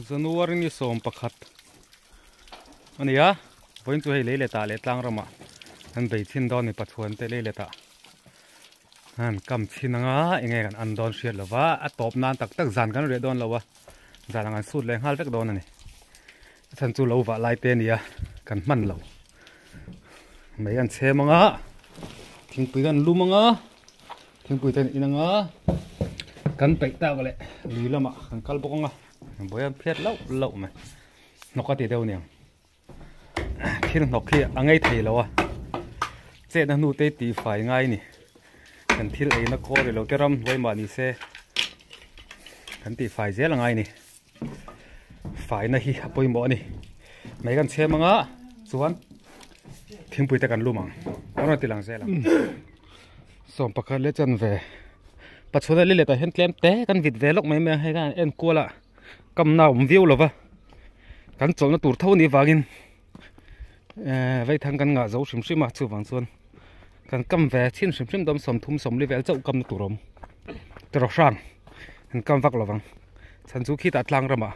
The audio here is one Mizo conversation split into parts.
January ni 11 ania voin chu hei lei leh tah leh tlang ramah an bei chhin dawn ni pachuan te lei leh tah an kam chhin anga enge kan an dawn hriat lova a tawp nan tak tak zan kan riah dawn lo a zan ang an sut leh nghal vek dawn ani a chhan chu lo vah lai te ania kan hman lo mai an chhem anga thingpui kan lum anga thingpui te an in anga kan peih tak leh lui lamah kan kal bawk anga buai an phiat loh loh mai hnawk a ti deuh aniang thil hnawk hi a ngei thei lo a chetna hnu te tih fai ngai a ni kan thil eina khawl ilo te ram hnuai mah ni se kan tih fai zel a ngai a ni faina hi a pawimawh a ni mai kan chhem anga chuan thingpui te kan lum ang a rawn ti lang zel ang 11 leh chanve pachhuna li letah hian tlem te kan vit ve lawk mai mai a hei khan en kual a kamna a awm viau lova kan chawlhna tur tho anih vangin ehh vaithang kan ngah zo hrim hrim a chuvang chuan kan kam ve chhin hrim hrim dawn 30 40 vel chauh kamna tur a awm tawrh hrang an kam vak lovang chhan chu khitah tlang ramah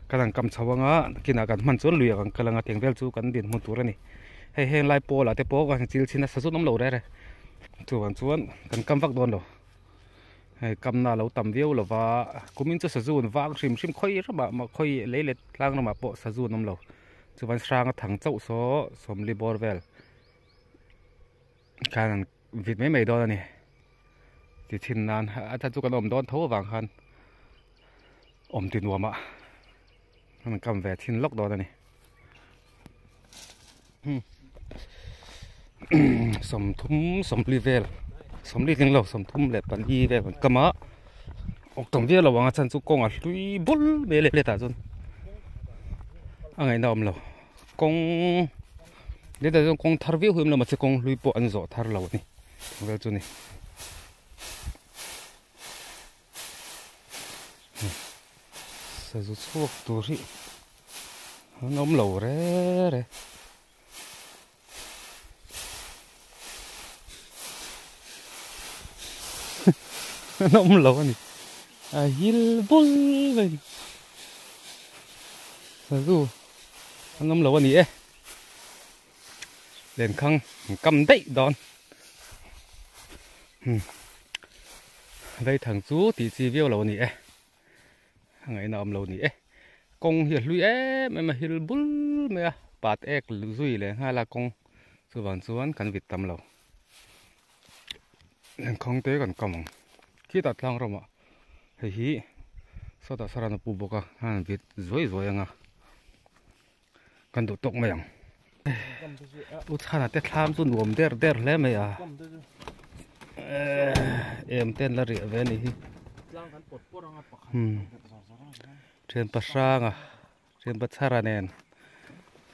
kan han kam chho anga kinah kan hman chuan luiah kan kal anga tiang vel chu kan dinhmun tur a ni hei heng lai pawlah te pawh kan chil chhin a sa zut awm lo rere chuvang chuan kan kam vak dawn lo. Hei kamna a lo tam viau lo va, kumin chu sazu an vang hrim hrim khawi ramah mah khawi lei leh tlang ramah pawh sazu an awm lo chuan hrang a thang chauh saw 40 bawr vel khan an vit mai mai dawn a ni ti chhin nan a tha chu kan awm dawn tho avang khan awm ti nuam ah an kam ve thin lawk dawn a ni. 30 40 vel 40 tling lo 34 vel kan kam a awk tam viau lo ang a chhan chu kawng a hlui bul mai a leh tah chuan a ngaihna awm lo kawng letah chuan kawng thar viau hi awm lo mahse kawng hlui pawh an zawh thar lo a ni vel chu a ni. Sazu chhuak tur hi an awm lo re re. An awm lo a ni. A hil bul mai a ni. Sazu an awm lo a ni e. Lenkhang an kam daih dawn. Vaithang chu tih chi viau lo a ni e. A ngaihna awm lo ni e. Kawng hi a hlui em em a hil bul mai a pat ek zui leh nghal a kawng chuvang chuan kan vit tam lo. Lenkhang te kan kam ang. Khitah tlang ramah hei hi sawtah saran a pu bawk a an vit zuai zuai ang a. Kan duh tawk mai ang. U chhana te thlam chu nuam der der hle mai a. Em ten la riah ve ni hi. Thian pahranga thian pachhara nen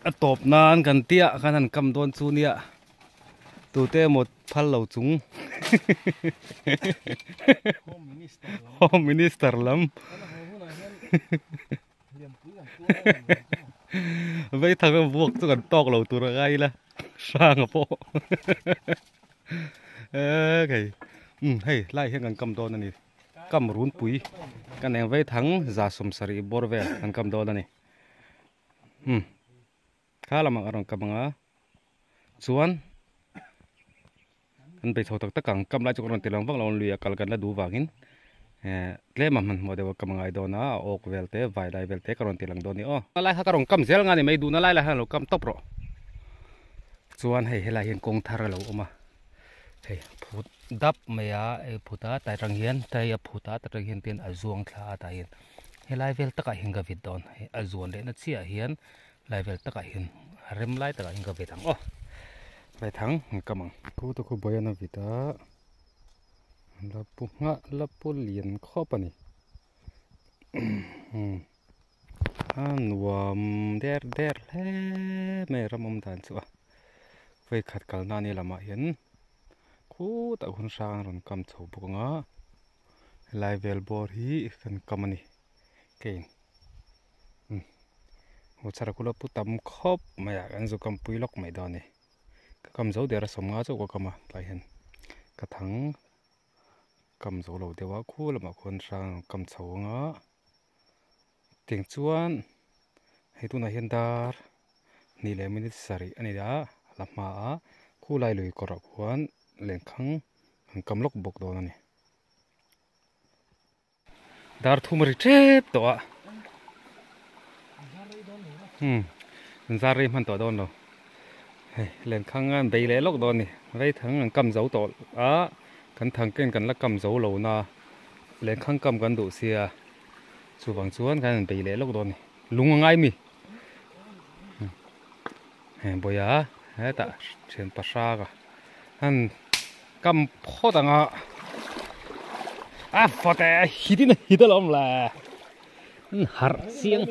a tawp nan kan tia khan han kam dawn chu nia tute emaw phal lo chung home minister lam. Vei thang a vuak chu kan tawk lo tur a ngai ila hrang a pawh hei um hei lai hian kan kam dawn a ni kam runpui kan eng vei thang 70 bawr vel kan kam dawn a ni um kha lamah a rawn kam ang a chuan Kan bei chho tak tak ang, kam lai chu ka rawn ti lang vak lo ang lui a kal kan la duh vangin eh tlem a hmanhmawh deuh a kam a ngai dawn a, a awk vel te vai lai vel te ka rawn ti lang dawn a ni aw. A lai kha ka rawn kam zel nga ni mai duhna lai lai khan lo kam tawp rawh. Chuan hei helai hian kawng thar a lo awm a, hei phut dap mai a hei phut a tai tang hian tai a phut a ta tang hian tin a zuang thla a tah hian helai vel takah hian ka vit dawn hei a zuan lehna chiah hian Lai vel takah hian a rem lai takah hian ka vit ang aw. Vai thang an kam ang. Khu te khu bawi an a vit a, la pu nghah la pu lian khawp a ni. A nuam der der hle mai ram awm dan chu a. Vei khat kalna ni lamah hian khutah hun hrang an rawn kam chho bawk ang a, helai vel bawr hi kan kam a ni kein. Aw chhara kula pu tam khawp mai a kan zu kam pui lawk mai dawn a ni ka kam zo der a 50 chauh ka kam a tlai hian ka thang Kam zo lo deuh a khu lamah khuan hrang kam chho anga tiang chuan hei tunah hian dar hnih leh minute sarih a ni a la hma a khulai lui kawrah khuan lenkhang an kam lawk bawk dawn a ni. Dar thum a ri tep tawh a umm an zar rei hman tawh dawn lo hei lenkhang an bei leh lawk dawn a ni vaithang an kam zo tawh a kan thang ken kan la kam zo lo na lenkhang kam kan duh sia chuvang chuan kan han bei leh lawk dawn a ni lung a ngai mi heng bawia hetah thian pahraka han Kam phawt ang a, a fawt e, hit in a hit alawm le, an harh chiang.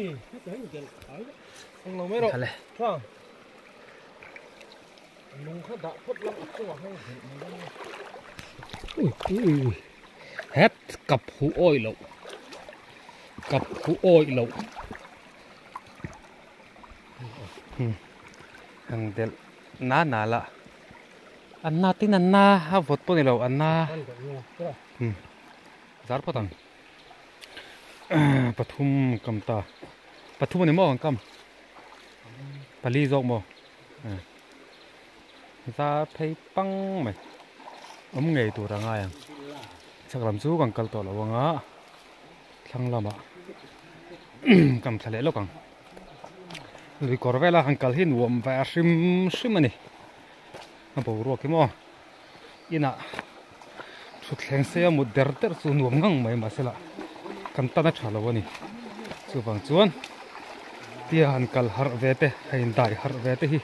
Khale. Ui ui ui het kap hu awi loh kap hu awi loh han delh na na la. A na tin a na a vawt pawh ni lo a na umm zar phawt ang pathum kam ta pathum a ni maw ang kam pali zawk maw zar phei pang mai awm ngei tur a ngai ang chhak lam chu kan kal tawh lo ang a thlang lamah kam thla leh lawk ang lui kawr vela han kal hi nuam ve a hrim hrim a ni. A boruak hi maw inah thutthleng sei a mut der der chu nuam ngang mai mahsela kan tan a tha lo a ni chuvang chuan tia han kal harh ve te a in dai harh ve te hi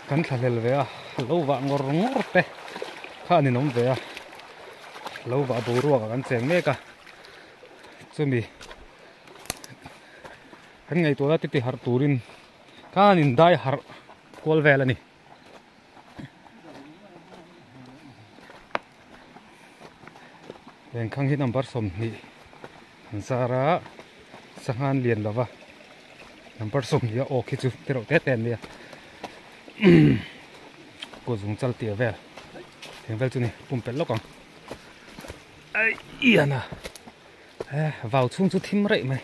kan thlahlel ve a lo vah ngawr ngawr te kha a ninawm ve a lo vah boruak ah kan cheng mek a chumi kan ngaihtuahna te ti harh turin khan in dai harh kual vel a ni. Lenkhang hi number 20 an zar a sangha an lian lova number 20 a awk hi chu te reuh te te an nia kut zung chal tia vel eng vel chu ni pumpelh lawk ang ai ian a he vau chhung chu thim raih mai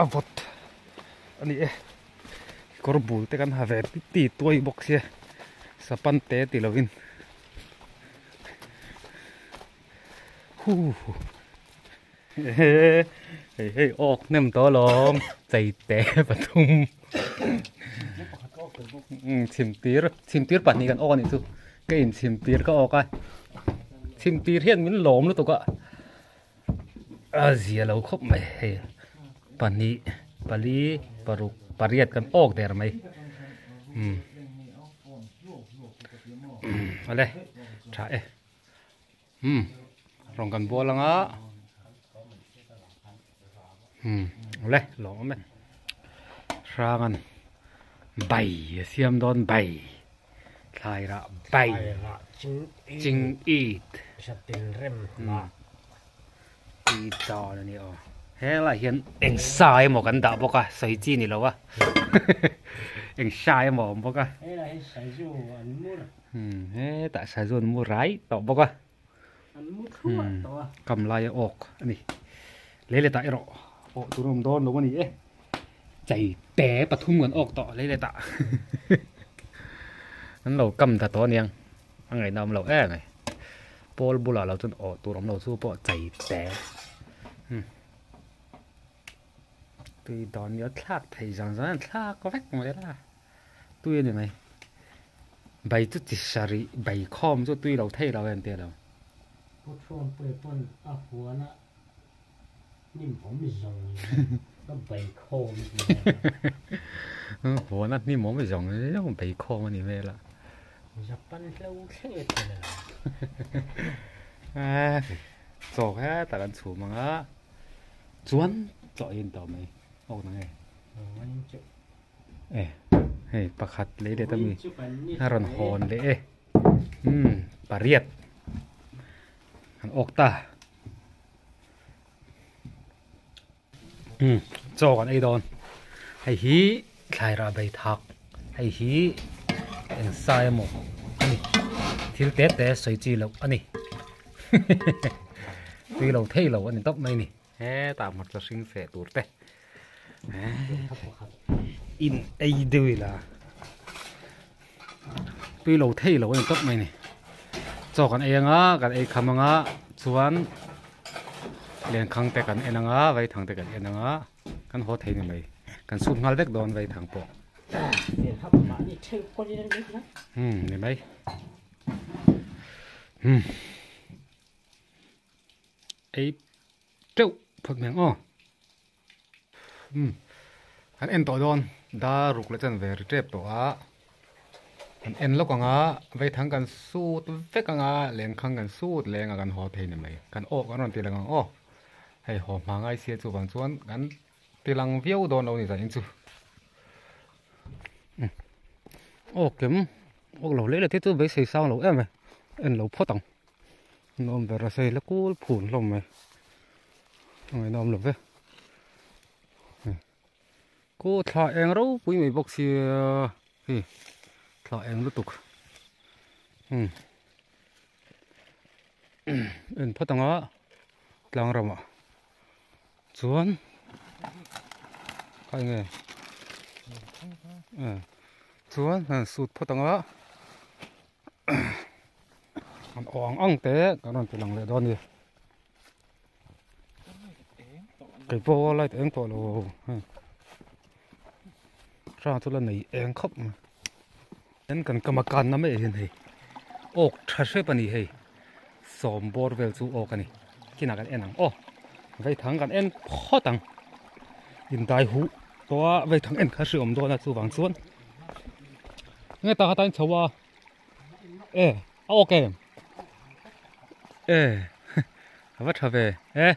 a vawt a ni e. Kawr bul te kan ha ve ti tuai bawk sia sapan te ti lovin hu hei hei awk hnem tawh alawm chei te pathum chhim tir chhim tir pahnih kan awk anih chu ka in chhim tir ka awk a chhim tir hian min lawm lutuk a. A zia lo khawp mai hei pahnih pali paruk pariat kan awk der mai umm awle tha e umm rawn kan bual anga umm awle lawm awm e hrangan bai a siam dawn bai thlai rah bai ching it tui dawn a ni aw helaiah hian eng sa emaw kan dah bawk a sawi chi ni lo a eng sa emaw a awm bawk a hetah sazu an mu rai tawh bawk a kam laia awk a ni lei letah erawh awh tur a awm dawn lo a ni e chei te pathum kan awk tawh lei letah an lo kam ta tawh a niang. A ngaihna awm lo em mai pawl bulah lo chuan awh tur awm lo chu pawh chei te umm tui dawn ni a thlak thei zan zan a thlak vek mai la tui a ni mai bai chu chi sarih bai khawm chu tui lo thei lo em te lo. Puthlawn pawh pawn a huan a hnim awm zawng zawng ka bai khawm a ni a. Huan a hnim awm zawng zawng bai khawm a ni vel a. Japan hlo thleng e tel a. Chaw hetah kan chhum ang a, chuan chaw ei an tawh mai awk na nge. E hei pakhat lei leh ta mi a rawn hawn leh e umm pariat an awk ta. Umm chaw kan ei dawn hei hi thlai rah bei thak hei hi eng sa emaw a ni thil te te sawi chi loh a ni. Tui lo thei lo a ni tawp mai ni. Hetah hmarcha hring feh tur te in ei deuh ila tui lo thei lo a ni tawp mai ni. Chaw kan ei anga kan ei kham anga chuan lenkhang te kan en anga vaithang te kan en anga kan haw thei ni mai. Kan sut nghal vek dawn vaithang pawh. Umm ni mai. Umm ei teuh phawt mai ang aw. Umm kan en tawh dawn dar ruk leh chan ve ri tep tawh a kan en lawk ang a vaithang kan sut vek ang a lenkhang kan sut leng a kan haw thei ni mai kan awh kan rawn ti lang ang aw hei haw hma ngai sia chuvang chuan kan ti lang viau dawn lo ni zan chu umm aw kem awk lo leh leh te chu beisei sang lo em e en lo phawt ang. Nawm ber a sei la kul phun hlawm mai a ngainawm lo ve ku thla eng ropui mai bawk sia hei thla eng lutuk umm en phawt anga tlang ramah chuan kha enge chuan han sut phawt anga. An aw ang ang te kan rawn ti lang leh dawn a ni. Kei pawh light eng tawh lo hei hrang chu la nei eng khawp mai. Tin kan kama kanna mai ah hian hei awk tha hrep a ni hei sawm bawr vel chu awk a ni kinah kan en ang aw vaithang kan en phawt ang indai huh tawh a vaithang en kha hre awm dawn a chuvang chuan. Nge ta kha tain chho a e a awk em e a va tha ve e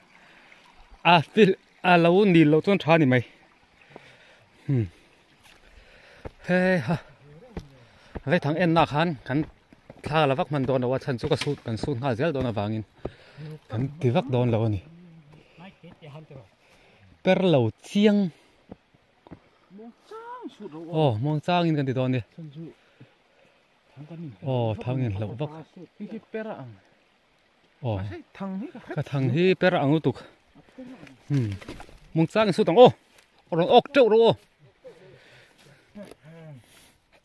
a fil a lo nil loh chuan tha ni mai hmm he ha vaithang en na khan kan thla la vak hman dawn lo a chhan chu ka sut kan sut nghal zel dawn avangin kan ti vak dawn lo a ni per lo chiang. Aw muang chang in kan ti dawn ni. Aw thang in hlauh vak. Aw ka thang hi per a ang lutuk. Hmm muang chang in sut ang aw. A rawn awk teuh rawh aw.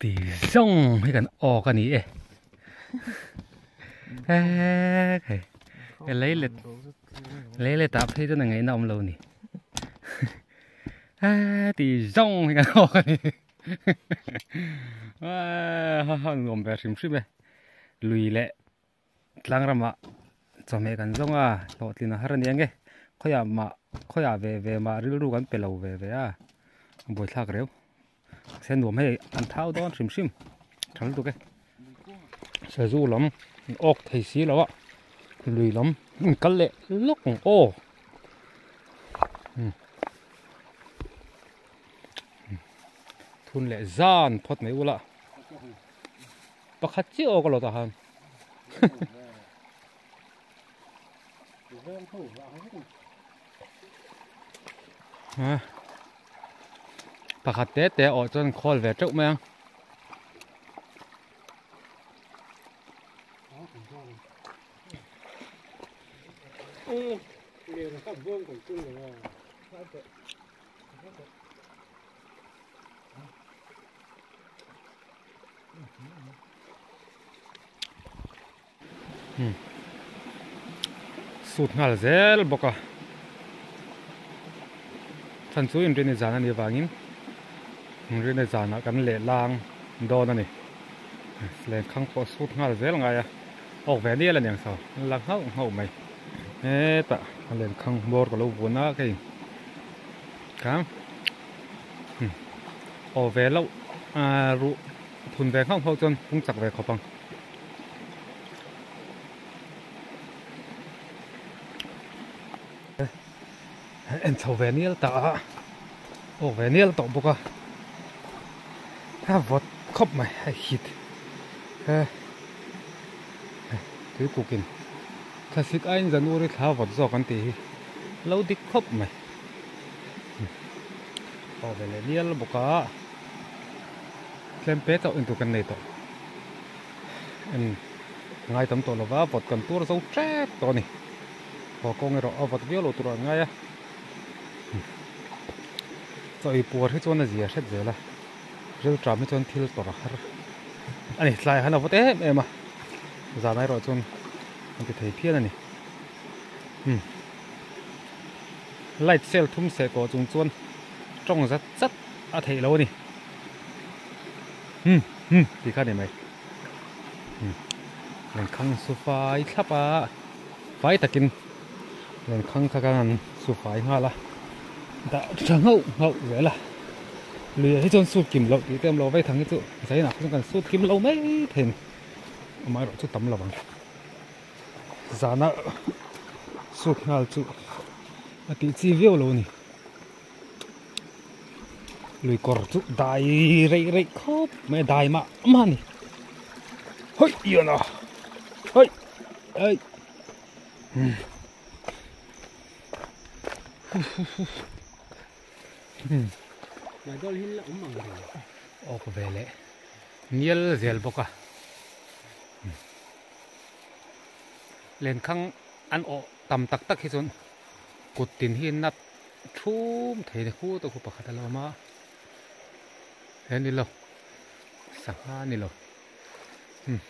Ti zawng hi kan awk a ni e. Hei lei let lei let ah phei chuan a ngaihna awm lo ni. Ti zawng hi kan awk a ni. Ha nuam ve hrim hrim e. Lui leh tlang ramah chawhmeh kan zawng a hlawhtlin a har a ni ang e. Khawiah mah khawiah ve ve mah rilru kan pe lo ve ve a buaithlak reuh. Mahse nuam hei an thau dawn hrim hrim tha lutuk e. Sazu lam an awk thei si lo a lui lam an kal leh lawk ang aw. Thun leh zan phawt mai ula pakhat chiah awk a lo tah khan. Pakhat te te awh chuan khawl ve teuh mai ang. Sut nghal zel bawk a chhan chu inrinni zan a nih avangin inrinni zanah kan leh lang dawn a ni lenkhang pawh sut nghal zel ngai a awk ve nial a niang saw an la nghauh nghauh mai hetah a lenkhang hmawr ka lo vun a kei kha aw ve loh ruh thun ve nghauh nghauh chuan pung chak ve khawp ang. En chho ve nial ta a awk ve nial tawh bawk a a vawt khawp mai a hit he tui kukin thlasik aiin January thla vawt zawk an tih hi lo dik khawp mai awk ve leh nial bawk a tlem pe chauh en tur kan nei tawh. Ngai tam tawh lova vawt kan tur zo tep tawh a ni. Haw kawng erawh a vawt viau lo tur an ngai a. Chaw ei puar hi chuan a zia hret zel a, rilṭam hi chuan thil tawrh a har a ni. Tlaiah hian a vawt em em a, zanah erawh chuan an ti thei phian a ni. Umm light cell thum seh kawh chung chuan tawng zat zat a theih lo a ni. Umm umm tih kha a ni mai. Lenkhang su fai thlap a fai takin lenkhang kha khan an su fai nghal a dah tha nghauh nghauh zel a luiah hi chuan sut kim loh tih te awm lo vaithang hi chu zainah kha chuan kan sut kim lo mai thei a ni amaherawh chu tam lo ang zana sut nghal chu a tih chi viau lo a ni. Lui kawr chu dai reih reih khawp mai a dai mah mah a ni hawi ian a hawi ai awk ve leh nial zel bawk a lenkhang an awh tam tak tak hi chuan kut tin hi nat Thum thei ni khu te khu pakhat a lo awm a he ni lo sangha a ni lo umm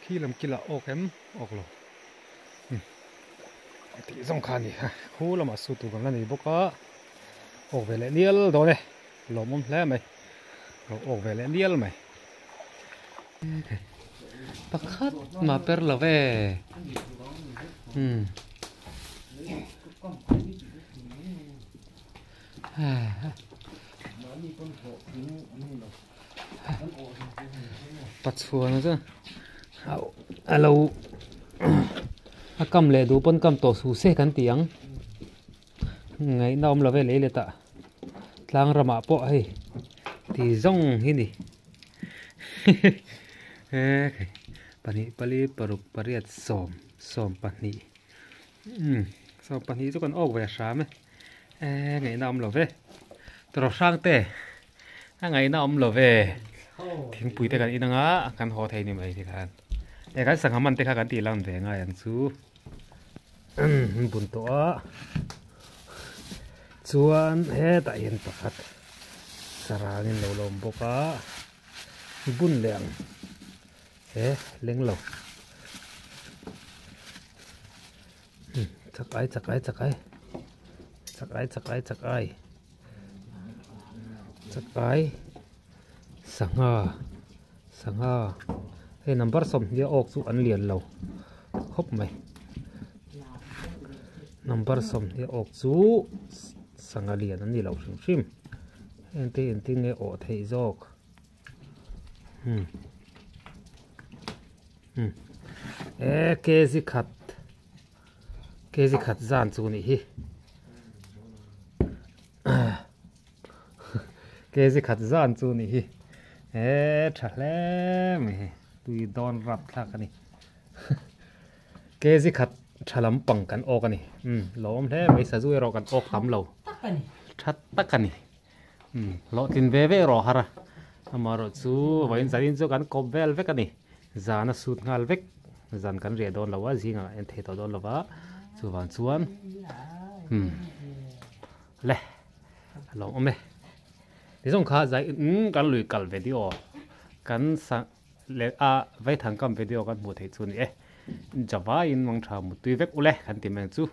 khi lam kilah awk em awk lo umm tih zawng kha a ni a khu lamah su tur kan la nei bawk a awk ve leh nial dawn e lawmawm hle mai lo awk ve leh nial mai. Pakhat mah per lo ve umm Pachuan chuan a lo a kam leh duh pawn kam tawh suh se kan ti ang ngaihna awm lo ve lei let ah tlang ramah pawh hei ti zawng hi ni. He pahnih pali paruk pariat sawm sawm pahnih umm sawm pahnih chu kan awk ve hram e eee ngaihna awm lo ve tawrh hrang te a ngaihna awm lo ve thingpui te kan in anga kan haw thei ni mai tikhan e kan sangha man te kha kan tih lang ve ngai ang chu umm bun tawh a chuan hetah hian pakhat. Sarangin lo la awm bawk a bun leh ang he leng lo hmm chak ai chak ai chak ai chak ai chak ai chak ai chak ai sangha sangha hei number sawmhnih a awk chu an lian lo khawp mai number sawmhnih a awk chu. Sangha lian an ni lo hrim hrim heng te engtin nge awh theih zawk hmm hmm e kg khat kg khat zan chu nih hi kg khat zan chu nih hi e tha hle mai hei tui dawn rap thlak a ni. Kg khat tha lam pang kan awk a ni. Umm lawm hle mai sazu erawh kan awk tam lo. Tha tak a ni. Umm hlawhtlin ve ve erawh har a. Amaherawh chu vawiin zanin chu kan kawp vel vek a ni. Zan a sut nghal vek. Zan kan riah dawn lo a zingah en thei tawh dawn lo va. Chuvang chuan umm le a lawm awm e. Tizawng kha zai umm kan lui kal video kan sa. Leh a vaithang kam video kan hmuh theih chu a ni e. Java in mang tha muttui vek ule kan ti mai ang chu.